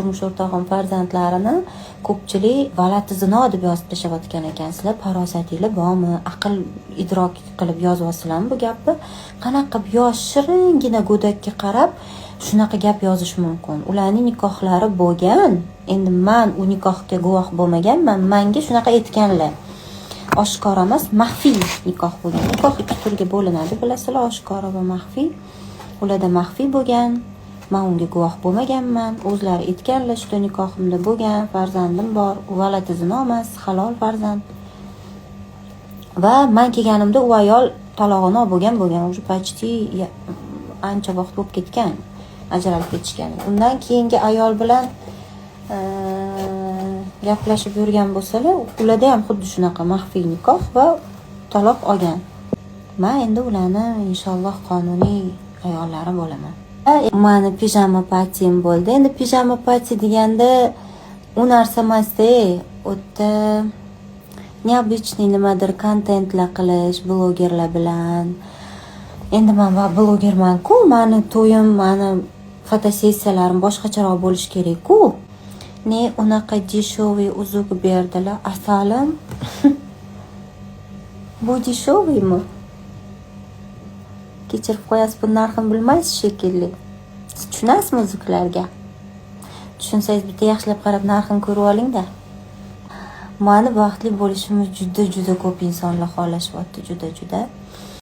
Turmush o'rtog'im farzandlarini ko'pchilik valati zino deb yozib tashlayotgan ekansizlar. Farosatinglar bormi? Aql idrok qilib yozyapsizlarmi bu gapni? Qanaqa qilib yosh, shiringina go'dakka qarab shunaqa gap yozish mumkin? Ularning nikohlari bo'lgan. Endi man u nikohga guvoh bo'lmaganman, manga shunaqa aytganlar. Oshkora emas, maxfiy nikoh bo'lgan. Nikoh ikki turga bo'linadi, bilasizlar, oshkora va maxfiy. Ularda maxfiy bo'lgan. Man unga guvoh bo'lmaganman. O'zlari aytganlar, что nikohimda bo'lgan, farzandim bor. U valati zino emas, halol farzand. Va man kelganimda u ayol talog'ini olib bo'lgan, уже почти ancha vaqt bo'lib ketgan ajralib ketishgan. Undan keyingi ayol bilan gaplashib yurgan bo'lsalar, ularda ham xuddi shunaqa maxfiy nikoh va taloq olgan. Man endi ularni, inshaalloh, qonuniy ayollari bo'laman. Mani pijama patim bo'ldi. Endi pijama pati deganda u narsa emasda, u yerda необычный nimadir kontentlar qilish blogerlar bilan. Endi man blogerman-ku, mani to'yim, mani fotosessiyalarim boshqacharoq bo'lishi kerak-ku. Ne unaqa дешевый uzuk berdilar, asalim. Bu дешевый mi? Kechirib qo'yasiz, buni narxini bilmaysiz shekilli. Siz tushunasizmi uzuklarga? Tushunsangiz, bitta yaxshilab qarab narxini ko'rib oling-da. Mani baxtli bo'lishimni juda juda ko'p insonlar xohlashyapti, juda juda.